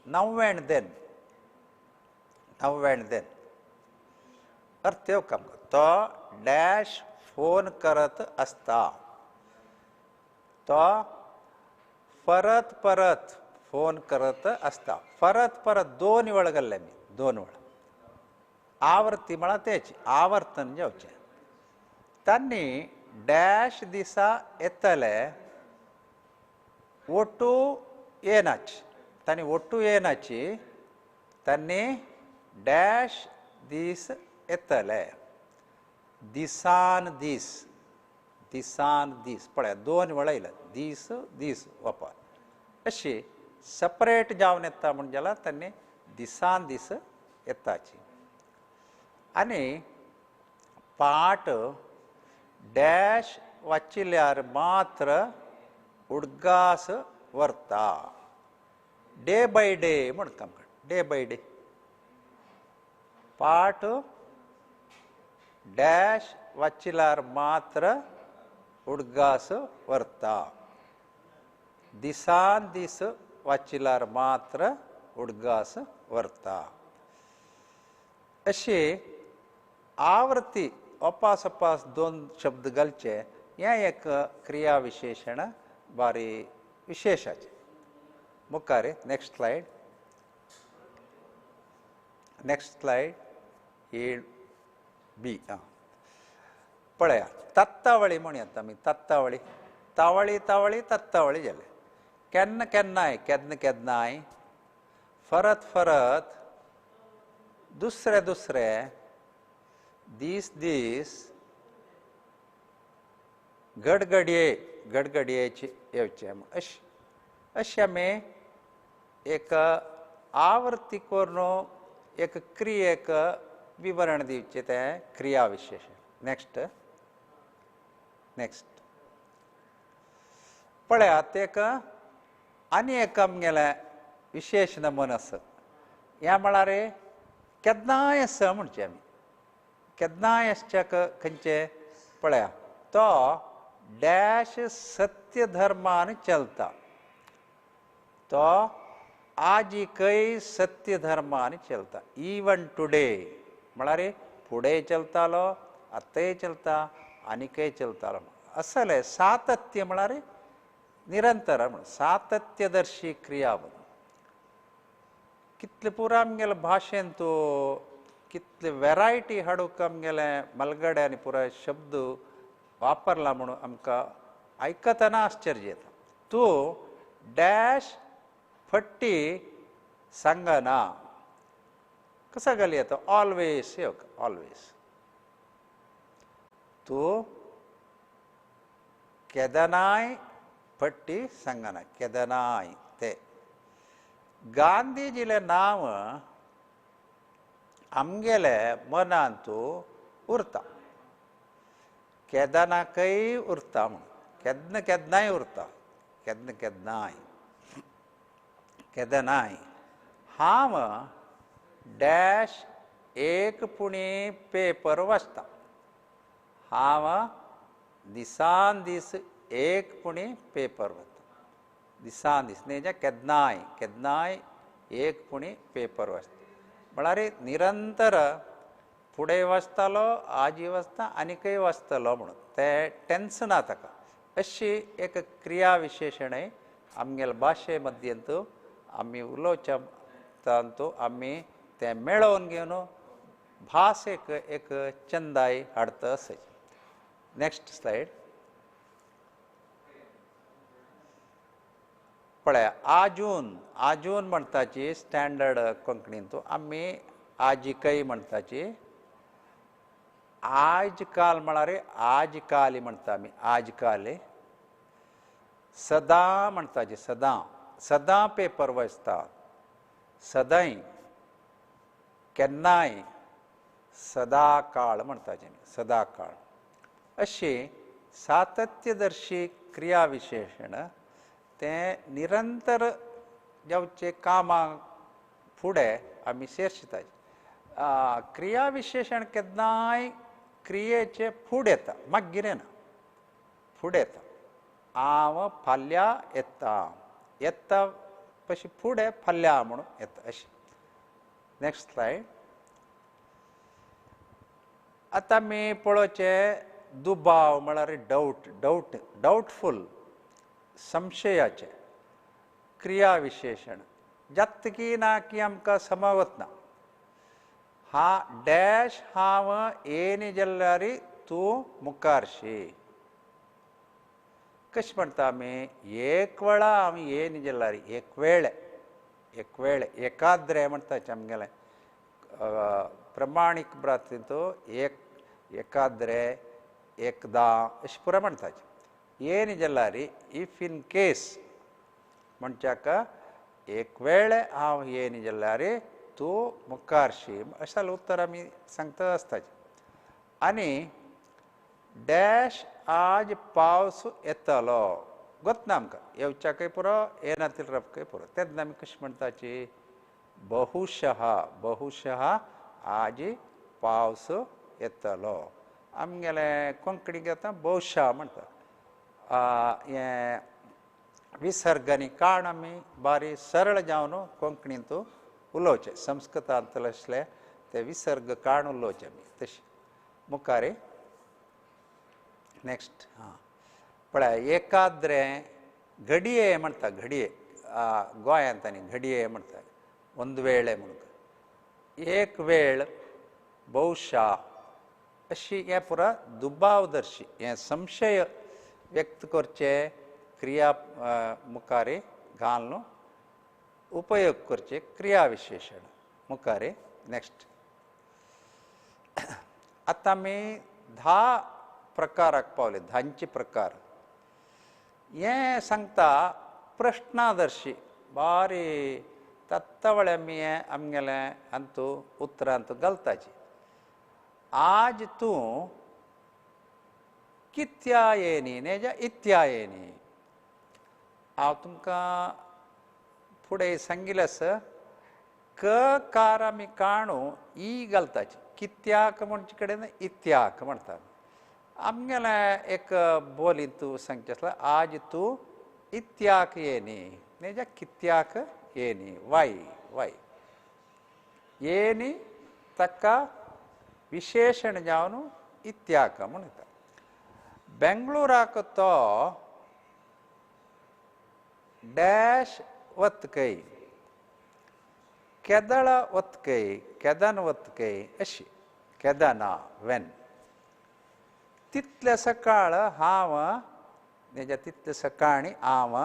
now and then. Now and then अर्थ येवका आमकां. तो डॅश फोन करत आसता. तो परत परत फोन करत आसता. परत परत 2 वेळ घाल्ले आमी, 2 वेळ. आवृत्ती म्हळ्यार तेच आवर्तन जावचें. तांणी डॅश दिसा येतले ओटू येनाच. तांणी ओटू येनाची. तांणी डॅश दीस येतले. दिसान दीस, दिसान दीस पळया 2 वेळा येयले दीस दीस वापर. अशी सेपरेट जावन येता म्हण जाल्यार तांणी दिसान दीस येताची. आनी पाट डॅश वाचिल्यार मात्र उडगास व्हरता. डे बाय डे म्हणटा आमकां. Day by day. पाट डॅश वाचिल्यार मात्र उडगास व्हरता. दिसान दीस वाचिल्यार मात्र उडगास व्हरता. अशी आवृत्ती अपास अपास 2 शब्द घालचे हें एक क्रिया विशेशण बारी विशेशाचें. मुखार next slide. Next slide A B. आं पळया तत्तावळी म्हणयात आमी. तत्तावळी, तावळी तावळी तत्तावळी जालें. केन्ना केन्नाय, केन्ना केन्नाय, फरत फरत, दुसरे दुसरे, दीस दीस, गडगडये गडगडयेचे येवचें अशें अशें आमी एक आवृत्ती करून एक क्रियेक विवरण दिवचें तें क्रियाविशेशण. नेक्स्ट नेक्स्ट पळयात एक आनी एक आमगेलें विशेश नमन आसा. ह्या म्हळ्यार केन्नाय आसा म्हणचें आमी केन्नाय आसच्याक खंयचें पळया तो डॅश सत्य धर्मान चलता. तो आजिकय सत्य धर्मान चलता. इवन टुडे म्हळ्यार फुडें चलतालो आतांय चलता आनीकय चलतालो. असलें सातत्य म्हळ्यार निरंतर म्हण सातत्यदर्शी क्रिया. कितले पुरा आमगेले भाशेंत कितले वेरायटी हाडूंक आमगेले मलगडे आनी पुराय शब्द वापरला म्हणून आमकां आयकतना आश्चर्य येता. तूं डॅश फट्टी सांगना कसो घाली येता ऑलवेज येवक ऑलवेज. तूं केदनाय फट्टी सांगना केदनाय ते गांधीजीलें नांव आमगेले मनांत उरता. केदनाकय उरता म्हूण केन्ना केन्नाय उरता केन्ना केन्नाय केदनाय. हांव डॅश एक पुणी पेपर वाचता. हांव दिसान दीस एक पुणी पेपर वाचता. दिसान दीस न्ही केन्नाय केन्नाय एक पुणी पेपर वाचता म्हळ्यार निरंतर फुडें वाचतालो आजी वाचता आनीकय वाचतलो म्हणून तें टेन्शना ताका. अशी एक क्रिया विशेशणय आमगेले भाशे मध्यंत आमी उलोवच्या तांतू आमी तें मेळोवन घेवन भास एक एक चंदाय हाडटा अशें. नेक्स्ट स्लायड पळया आजून आजून म्हणटाची स्टँडर्ड कोंकणींत आमी आजिकय म्हणटाची. आजकाल म्हळ्यार आजकाली म्हणटा आमी आजकाली. सदां म्हणटाची सदां सदां पेपर वाचता. सदांय केन्नाय सदा काळ म्हणटाचे आमी सदा काळ. अशी सातत्यदर्शी क्रियाविशेशण तें निरंतर जावचे कामाक फुडें आमी शेर्शिताय. क्रियाविशेशण केन्नाय क्रियेचे फुडें येता मागीर येना फुडें येता. हांव फाल्यां येता येता पशी फुडें फाल्यां म्हणून येता अशें. नेक्स्ट स्लायड आतां आमी पळोवचें दुबाव म्हळ्यार डावट डावट डावटफूल संशयाचें क्रियाविशेशण जातकी ना की आमकां समजना. हा डॅश हांव येनी जाल्यार तूं मुखारशी कशें म्हणटा आमी एक वेळा आमी येनी जाल्यार एक वेळ एक वेळ एकाद्रे म्हणटा आमगेलें प्रमाणीक ब्रातींत एक एकाद्रे एकदां अशें पुरा म्हणटाचे. येनी जाल्यार if in case म्हणच्याक एक वेळ हांव येनी जाल्यार तूं मुखारशी अशें जाल्यार उत्तर आमी सांगता आसताचे. आनी डॅश आज पावस येतलो गोतना आमकां येवच्याकय पुरो येना तिरपकय पुरो तेन्ना आमी कशें म्हणटाची बहुशः बहुशः आज पावस येतलो. आमगेलें कोंकणीक आतां बहुशः म्हणटा. हें विसर्गांनी काण आमी बारी सरळ जावन कोंकणींत उलोवचें. संस्कृतांतलें आसलें ते विसर्ग काण उलोवचें आमी तशें. मुखार नेक्स्ट हां पळय एकाद्रें घडये म्हणटा घडये गोंयांत आनी घडये म्हणटा ಒಂದು ವೇಳೆ म्हणून एक वेळ बहुशा अशी हें पुरा दुबावदर्शी हें संशय व्यक्त करचे क्रिया मुखार घालून उपयोग करचे क्रियाविशेषण मुखार. नेक्स्ट आतां आमी 10 प्रकाराक पावले, धांचे प्रकार. हें सांगता प्रश्नादर्शी बारी तत्तवळे आमी हें आमगेलें अंतू उतरांत घालताची. आज तूं कित्या येनी नेजा इत्या येनी. हांव तुमकां फुडें सांगिल्लें आसा क कार आमी काणू ई घालताची. कित्याक म्हणचे कडेन इत्याक म्हणटा. आमगेलें एक बोली तूं सांगचें आसलें आज तूं इत्याक येनी नेजा कित्याक येनी. वाय वाय येनी ताका विशेशण जावन इत्याक म्हणटा. बेंगळूराक तो डॅश वतकय केदळ वतकय केदन वतकय अशी केदना when. तितले सकाळ हांव नेजा तितले सकाळी हांव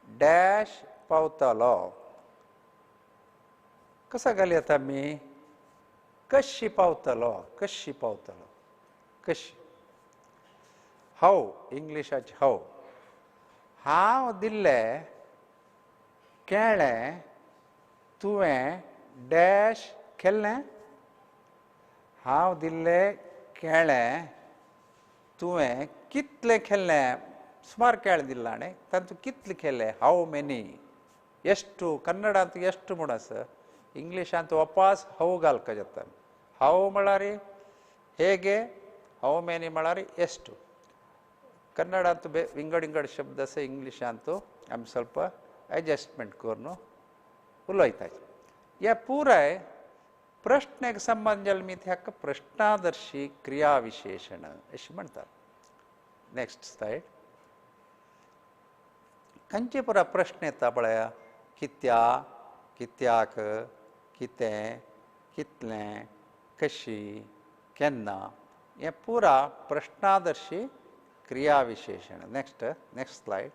डॅश पावतलो. कसो घालयता आमी कशी पावतलो कशी पावतलो कशी. हाव इंग्लिशाचे हाव. हांव दिल्लें केळें तुवें डॅश केल्लें. हांव दिल्लें केळें तुवें कितलें खेल्लें. सुमार केळें दिल्लां न्ही तातूंत कितलें खेल्लें. How many ಎಷ್ಟು कन्नडांत ಎಷ್ಟು म्हूण आसा. इंग्लिशांत वापास how घालका जाता. How म्हळ्यार ಹೇಗೆ, how many म्हळ्यार ಎಷ್ಟು. कन्नडांत विंगड विंगड शब्द आसा, इंग्लिशांत आमी ಸ್ವಲ್ಪ एडजस्टमेंट करून उलयता. ह्या पुराय प्रश्नेक संबंद जाल्यार मी हाका प्रश्नादर्शी क्रियाविशेशण अशें म्हणटात. Next slide. खंयचे पुरा प्रश्न येता पळया कित्या कित्याक कितें कितलें कशी केन्ना. हें पुरा प्रश्नादर्शी क्रियाविशेशण. Next next slide.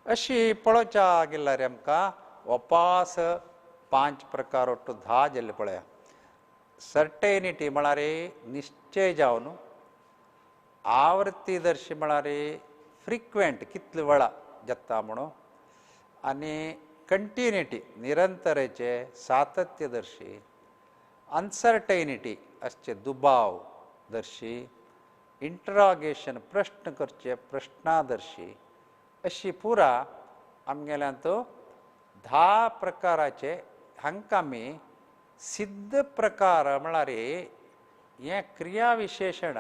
अशी पळोवच्या गेल्यार आमकां वपास 5 प्रकार ಒಟ್ಟು 10 जाल्ले पळया. सर्टेनिटी म्हळ्यार निश्चय जावन, आवृत्तीदर्शी म्हळ्यार फ्रिक्वेंट कितले वेळा जाता म्हणून, आनी कंटिन्युटी निरंतरेचे सातत्यदर्शी, अनसर्टेनिटी असचे दुबाव दर्शी, इंट्रोगेशन प्रश्न करचे प्रश्नादर्शी. अशी पुरा आमगेल्यांत 10 प्रकाराचे हांकां आमी सिद्ध प्रकार म्हळ्यार हें क्रियाविशेशण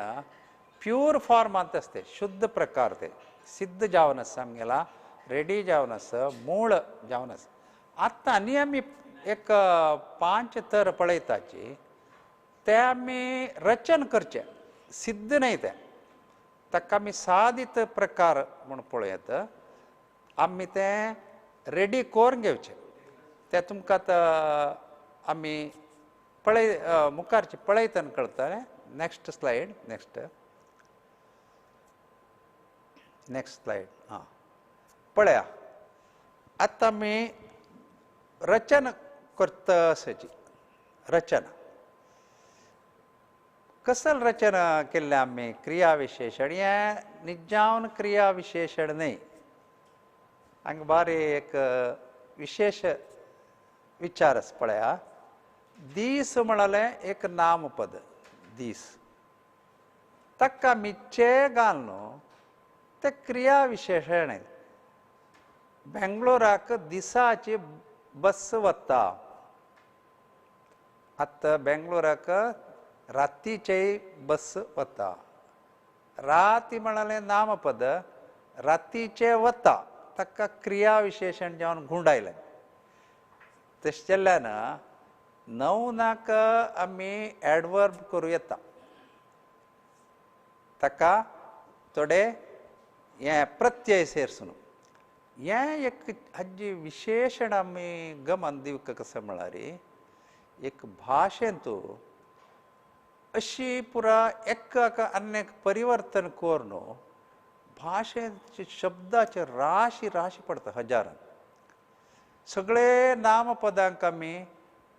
प्यूर फॉर्मांत आसता, शुद्ध प्रकार ते सिद्ध जावन आसा आमगेला, रेडी जावन आसा, मूळ जावन आसा. आतां आनी आमी एक 5 तर पळयताची ते आमी रचन करचें, सिद्ध न्हय तें, ताका आमी सादित प्रकार म्हूण पळयत आमी तें रेडी करून घेवचें. तें तुमकां आतां आमी पळय मुखारचें पळयतना कळटलें. Next slide. Next next slide. आं पळया आतां आमी रचना करता आसाची. रचना कसल रचना केल्लें आमी क्रियाविशेशण. हें निजावन क्रियाविशेशण न्हय, हांगा बारी एक विशेश विचार आसा पळया. दीस म्हळ्यार एक नामपद दीस, ताका आमी चे घालून तें क्रियाविशेशण. बेंगलोराक दिसाची बस वता, आतां बेंगलोराक रातीचेय बस वता. राती म्हळ्यार नामपद, रातीचे वता ताका क्रियाविशेशण जावन गुंडायलें. तशें जाल्ल्यान नवनाक आमी एडवर्ब करूं येता, ताका थोडे हें प्रत्यय सेर्सून. हें एक हाजी विशेशण आमी गमन दिवंक कशें म्हळ्यार एक भाशेंत अशी पुरा एकाक आन्यक परिवर्तन करून भाशेचे शब्दाचे राशी राशी पडटा हजारान. सगळे नामपदांक आमी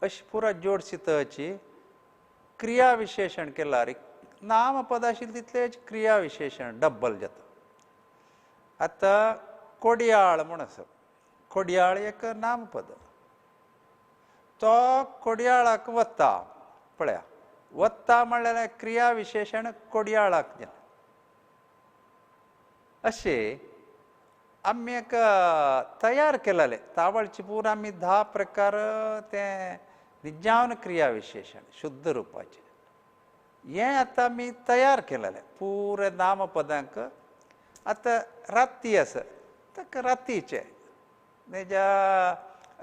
अशी पुरा जोडसिताची क्रियाविशेशण केल्यार नामपद आशिल्लें तितलेंच क्रियाविशेशण डब्बल जाता. आतां कोडयाळ म्हूण आसा, कोडयाळ एक नामपद, तो कोडयाळाक वता. पळया, वता म्हणल्यार क्रियाविशेशण कोडयाळाक जालें. अशें आमी एक तयार केलेलें तावळची पूर आमी 10 प्रकार तें निजावन क्रियाविशेशण शुद्ध रुपाचें हें आतां आमी तयार केलेलें पुरे नामपदांक. आतां राती आसा ताका रातीचें निजा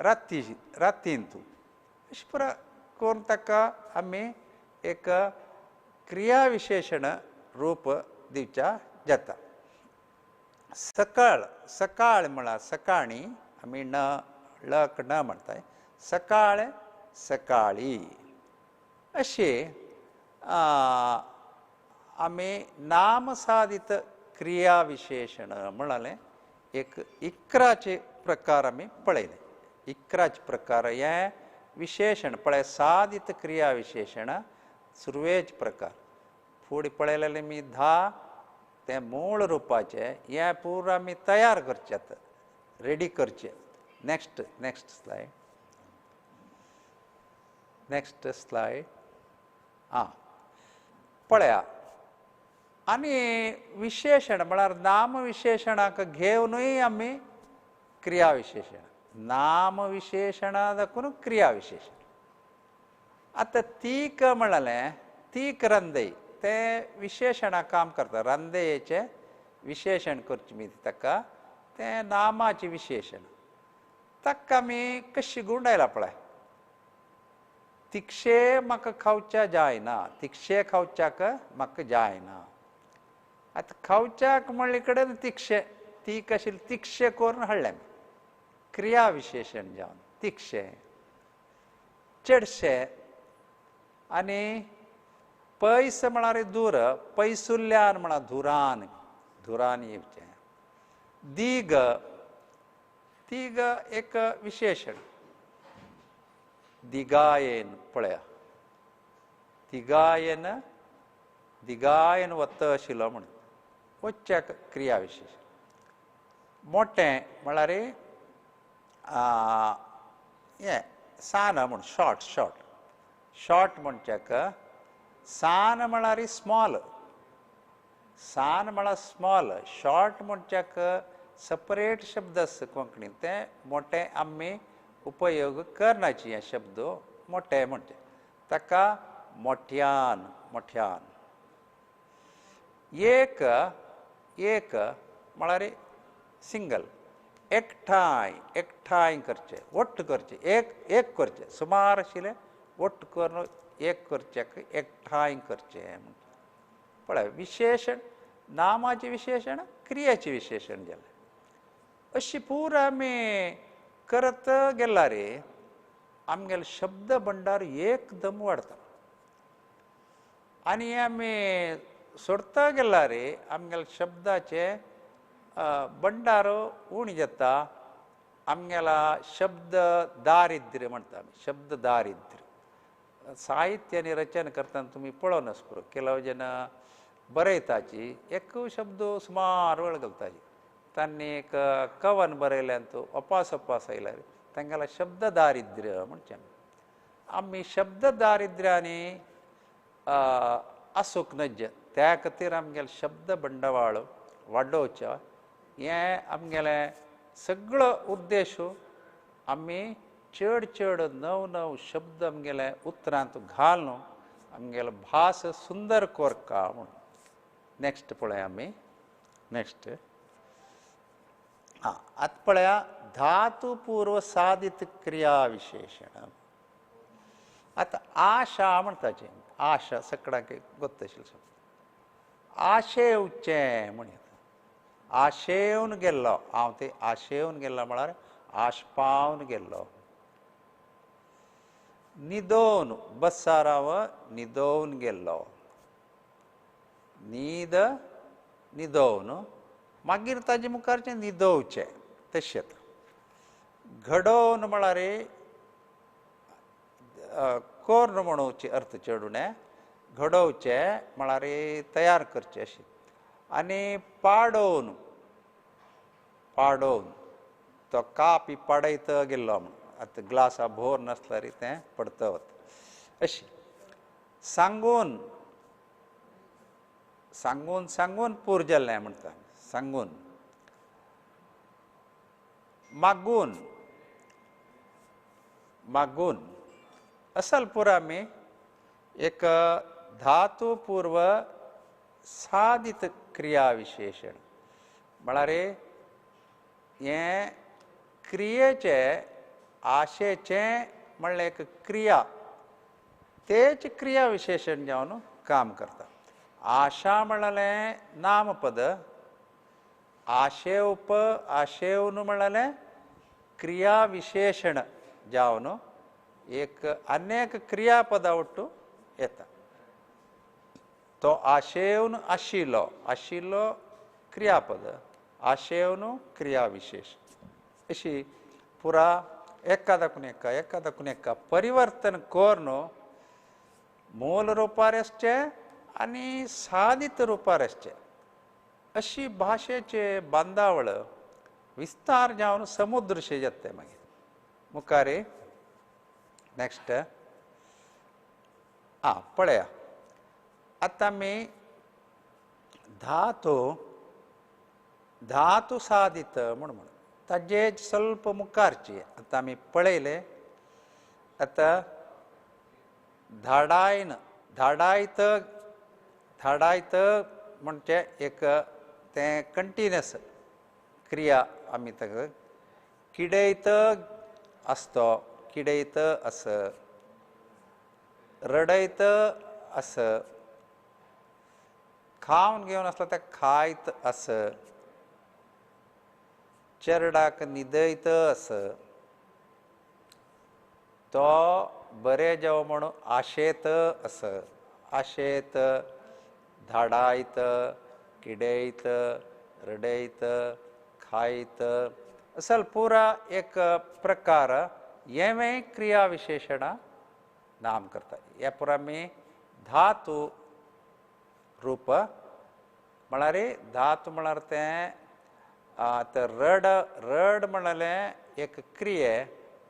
राती रातीन तूं अशें पुरा करून ताका आमी एक क्रियाविशेशण रूप दिवच्या जाता. सकाळ, सकाळ म्हळ्यार सकाळी आमी न लक न म्हणटाय, सकाळ सकाळी. अशें आमी नामसाधित क्रियाविशेशण म्हळ्यार एक 11 प्रकार आमी पळयले. 11 प्रकार हे विशेशण पळय, साधित क्रियाविशेशण सुरवेच प्रकार, फुडें पळयलेले आमी 10 तें मूळ रुपाचें हें पूरा आमी तयार करचें आतां, रेडी करचें. Next next slide, next slide. आं पळया, आनी विशेशण म्हळ्यार नामविशेशणाक घेवनूय आमी क्रियाविशेशण, नामविशेशणा दाखोवन क्रियाविशेशण. आतां तीक म्हणलें, तीक रंदय तें विशेशणा काम करता, रंदयेचें विशेशण करचें मी ताका, तें नामाचें विशेशण. ताका आमी कशी गुंडायला पळय, तिक्षे म्हाका खावच्या जायना, तिक्षे खावच्याक म्हाका जायना. आतां खावच्याक म्हणले कडेन तिक्षे, तीक आशिल्लें तिक्षे करून हाडलें आमी क्रियाविशेशण जावन तिक्षे. चडशे आनी पयस म्हळ्यार दूर, पयसुल्ल्यान म्हळ्यार धुरान, धुरान येवचें. दीग, दीग एक विशेशण, दिगायेन पळया, दिगायेन, दिगायेन वता आशिल्लो म्हणून वच्च्याक क्रियाविशेशण. मोटें म्हळ्यार हें सान म्हूण, शॉर्ट शॉर्ट शॉर्ट म्हणच्याक सान म्हळ्यार स्मॉल, सान म्हळ्यार स्मॉल, शॉर्ट म्हणच्याक सपरेट शब्द आसा कोंकणीन, तें मोटें आमी उपयोग करनाची हे शब्द मोटें म्हणचे ताका मोठ्यान, मोठ्यान. एक, एक म्हळ्यार सिंगल, एकठांय, एकठांय करचें, वट्ट करचें, एक एक करचें, सुमार आशिल्लें वट्ट करून एक करच्याक एकठांय करचें म्हणटा. पळय विशेशण, नामाचें विशेशण, क्रियेचें विशेशण जालें. अशी पुरा आमी करत गेला रे आमगेले शब्द भंडार एकदम वाडता. आनी आमी सोडता गेला रे आमगेले शब्दाचे भंडार उणी जाता, आमगेला शब्द दारिद्र्य म्हणटा आमी, शब्द दारिद्र्य. साहित्य आनी रचना करतना तुमी पळोवन आसपरो केलाव जेन्ना बरयताची एक शब्द सुमार वेळ घालताची, तांणी एक कवन बरयल्यान तो अपास अपास आयल्यार तांगेला शब्द दारिद्र्य म्हणचें. आमी शब्द दारिद्र्यानी आसूंक नज्ज, त्या खातीर आमगेले शब्द बंडवाळ वाडोवचें हें आमगेलें सगळो उद्देश. आमी चड चड नव नव शब्द आमगेले उतरांत घालून आमगेलो भास सुंदर कोरका म्हूण. नेक्स्ट पळया आमी, नेक्स्ट. आं आतां पळया धातू पूर्व साधित क्रियाविशेशण. आतां आशा म्हणटाचे, आशा सगळ्यांक गोत्त आशिल्लो शब्द, आशेवचें म्हण येता, आशेवन गेल्लो हांव, ते आशेवन गेल्लो म्हळ्यार आशपावन गेल्लो. निदोवन, बस्सार हांव निदोवन गेल्लो, न्हीद निदोवन, मागीर ताजे मुखारचें निदोवचें तशें येता. घडोवन म्हळ्यार कोर्ण म्हणोवचे अर्थ चेडूणे, घडोवचें म्हळ्यार तयार करचें अशें. आनी पाडोवन, पाडोवन तो कापी पाडयत गेल्लो म्हण आतां ग्लासा भोर नासल्यार तें पडत वता अशें. सांगून, सांगून सांगून पूर जाल्लें म्हणटा, सांगून. मागून, मागून असल पुरा आमी एक धातू पूर्व साधित क्रियाविशेषण म्हळ्यार हें क्रियेचें आशेचें म्हणल्यार एक क्रिया, तेच क्रियाविशेषण जावन काम करता. आशा म्हणलें नामपद, आशेवप आशेवन म्हणलें क्रियाविशेषण जावन एक अनेक क्रियापदा ಒಟ್ಟು येता. तो आशेवन आशिल्लो, आशिल्लो क्रियापद, आशेवन क्रियाविशेष अशी पुरा एकादकून एका एकादकून एका परिवर्तन करून मूल रुपार आसचें आनी साधित रुपार आसचें अशी भाशेचे बांदावळ विस्तार जावन समुद्रशे जाता. मागीर मुखार नेक्स्ट आं पळया आतां आमी धातू, धातू साधित म्हूण म्हण ताजे ಸ್ವಲ್ಪ मुखारची आतां आमी पळयले. आतां धाडायन, धाडायत, धाडायत म्हणजे एक तें कंटिन्युअस क्रिया आमी ताका किडयत आसतो, किडयत आस, रडयत आस, खावन घेवन आसलो तें खायत आस, चेरडाक न्हिदयत आस, तो बरें जावं म्हणून आशेत आस, आशेत, धाडायत, किडयत, रडयत, खायत असल पुरा एक प्रकार हेंवूय क्रियाविशेषणां नाम करता. हे पुरा आमी धातू रूप म्हळ्यार धातू म्हळ्यार तें आतां रड, रड म्हणलें एक क्रिये,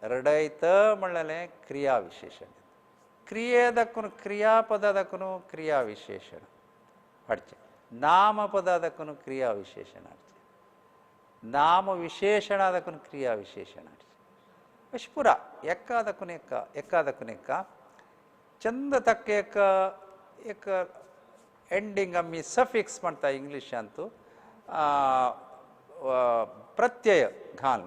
रडयत म्हणलें क्रियाविशेषण. क्रिये दाखून क्रियापदा दाखून क्रियाविशेषण हाडचें, नामपदा दाखून क्रियाविशेषण हाडचें, नामविशेषणा दाखून क्रियाविशेषण हाडचें अशें पुरा एका दाखून एका एका दाखून एका चंद ताका एक एक एंडींग आमी सफिक्स म्हणटा इंग्लिशांत, प्रत्यय घाल,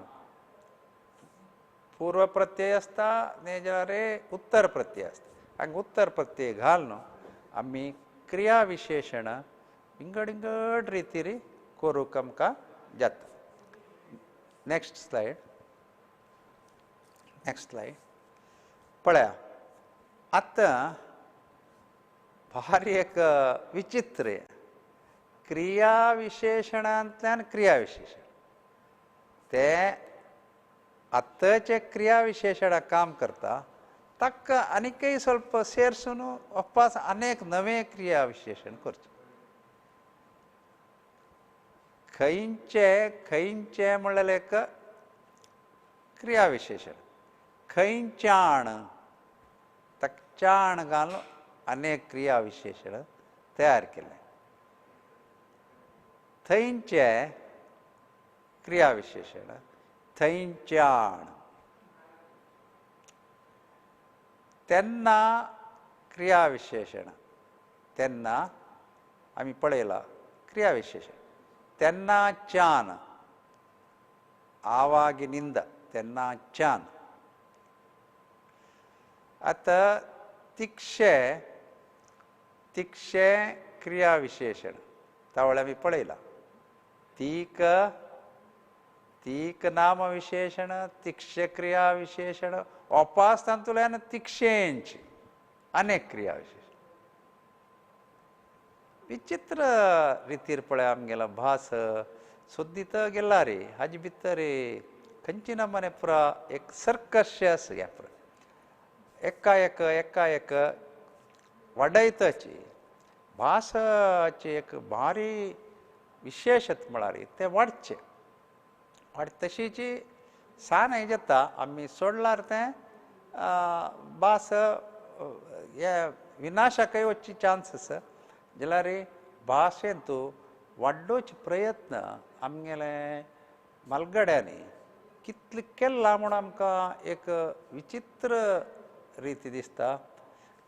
पूर्व प्रत्यय आसता न्ही जाल्यार उत्तर प्रत्यय आसता. हांगा उत्तर प्रत्यय घालून आमी क्रियाविशेषण विंगड विंगड रितीर करूंक आमकां जाता. नेक्स्ट स्लायड, नेक्स्ट स्लायड पळया. आतां भारी एक विचित्र क्रियाविशेषणांतल्यान क्रियाविशेषण, तें आतांचे क्रियाविशेषणा काम करता ताका आनीकय ಸ್ವಲ್ಪ ಸೇರ್सून वापस अनेक नवे क्रियाविशेषण करचें. खंयचे खंयचे म्हणल्यार एक क्रियाविशेषण, खंयच्यान ताका चाण घालून अनेक क्रियाविशेषण तयार केलें. थंयचे क्रियाविशेषण थंयच्यान, तेन्ना क्रियाविशेषण, तेन्ना आमी पळयलां क्रियाविशेषण, तेन्नाच्यान आवागिनिंद तेन्नाच्यान. आतां तिक्षे, तिक्षे क्रियाविशेषण तावळ आमी पळयलां. तीक, तीक नामविशेषण, तिक्ष क्रियाविशेषण, वापस तातूंतल्यान तिक्षेंच अनेक क्रियाविशेषण. विचित्र रितीर पळय आमगेलो भास सोदीत गेला रे, हाजे भितर खंयची नमने पुरा एक सर्कश आसा ह्या पुरा एका एक एका एक वाडयताची भासाची एक भारी विशेशत म्हळ्यार तें वाडचें वाड तशीची सान हें जाता आमी सोडल्यार तें भास हे विनाशाकय वचची चान्स आसा. जाल्यार भाशेंत वाडोवचे प्रयत्न आमगेले म्हालगड्यांनी कितले केला म्हूण आमकां एक विचित्र रिती दिसता.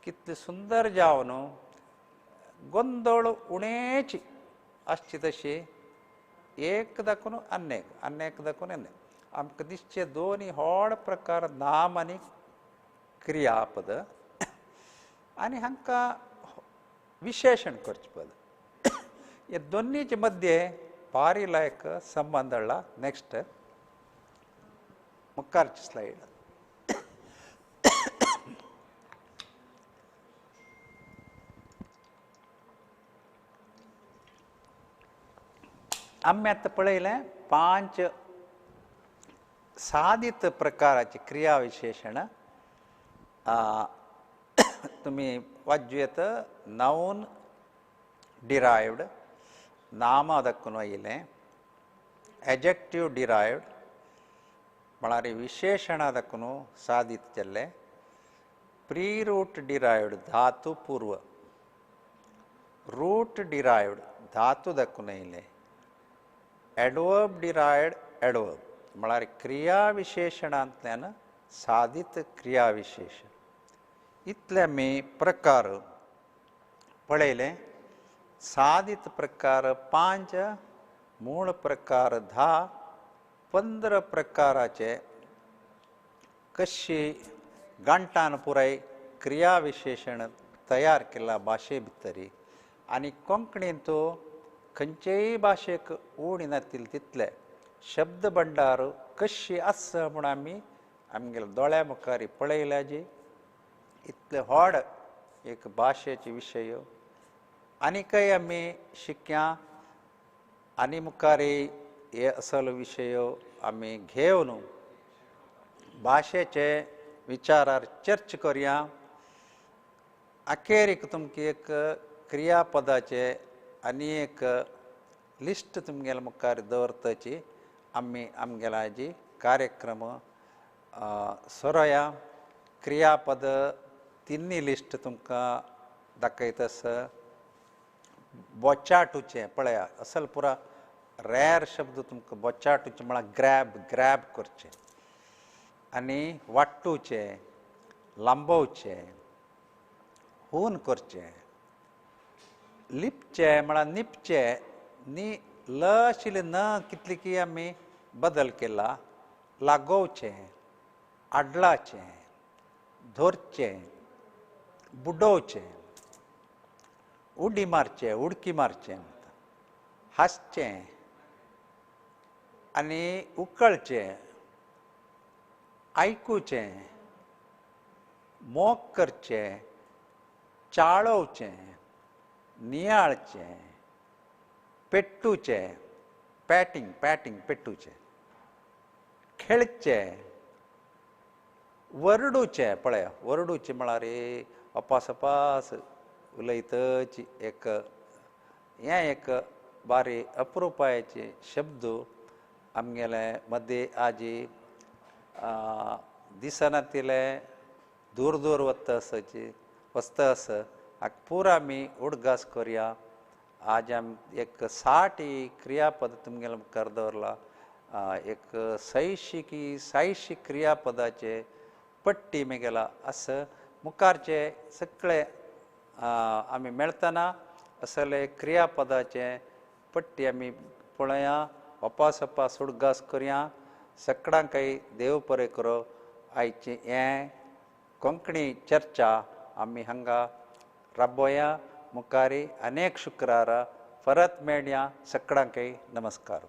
कितले सुंदर जावन गोंदळ उणेची आसची तशी एक दाखोवन अन्नेक अन्नेक दाखोवन अन्नेक आमकां दिसचे दोनी व्हड प्रकार नाम आनी क्रियापद आनी हांकां विशेशण करचें पद हे दोनीचे मध्य भारी लायक संबंद हाडला. नेक्स्ट मुखारची स्लायड. आमी आतां पळयलें 5 सादित प्रकाराचे क्रियाविशेशण. तुमी वाचूं येता. नाऊन डिरायव्ड नामा दाखोवन आयिल्लें, एजेक्टीव डिरायव्ड म्हळ्यार विशेशणा दाखोवन सादीत जाल्लें, प्री रूट डिरायव्ड धातू पूर्व, रूट डिरायव्ड धातू दाखोवन आयिल्लें, एडवर्ब डिरायव्ड एडवर्ब म्हळ्यार क्रियाविशेशणांतल्यान सादीत क्रियाविशेशण. इतले आमी प्रकार पळयले. सादीत प्रकार 5, मूळ प्रकार 10, 15 प्रकाराचे कशी गांठान पुराय क्रियाविशेशण तयार केला भाशे भितरी आनी कोंकणींत खंयचेय भाशेक उणी नातील तितले शब्द भंडार कशी आसा म्हूण आमी आमगेल्या दोळ्या मुखार पळयल्या जी इतले व्हड एक भाशेचे विशय आनीकय आमी शिक्या आनी मुखार हे असलो विशय आमी घेवन भाशेचे विचारार चर्च करया. अखेरीक तुमकां एक क्रियापदाचे आनी एक लिस्ट तुमगेल्या मुखार दवरताची आमी आमगेला जी कार्यक्रम सोरोया. क्रियापद तिन्ही लिस्ट तुमकां दाखयता आसा. बोचाटूचें पळया असल पुरा रेर शब्द तुमकां बोचाटूचें म्हळ्यार ग्रॅब ग्रॅब करचें आनी वाट्टूचें, लांबोवचें, हून करचें, लिपचें म्हळ्यार निपचें, नी ल आशिल्लें न कितली की आमी बदल केला, लागोवचें, आडलाचें, धरचें, बुडोवचें, उडी मारचें, उडकी मारचें, हांसचें आनी उकळचें, आयकुचें, मोग करचें, चाळोवचें, नियाळचें, पेट्टूचें, पॅटिंग पॅटिंग पेट्टूचें, खेळचें, वरडूचें. पळया वरडूचें म्हळ्यार अपास अपास उलयतच एक हें एक बारी अप्रुपायेचे शब्द आमगेले मदें आजी दिसनातिले दूर दूर वता आसची वचता आसा हाका पुरा आमी उडगास करया. आज आमी एक 60 क्रियापद तुमगेले मुखार दवरला. एक 100 की 600 क्रियापदाचे पट्टी मेगेला आसा. मुखारचे सगळे आमी मेळतना असले क्रियापदाचे पट्टी आमी पळया, अपास अपास उडगास करया. सगळ्यांकय देव बरें करो. आयची हें कोंकणी चर्चा आमी हांगा राबोया. मुखारी अनेक शुक्रारा परत मेळया. सगळ्यांकय नमस्कार.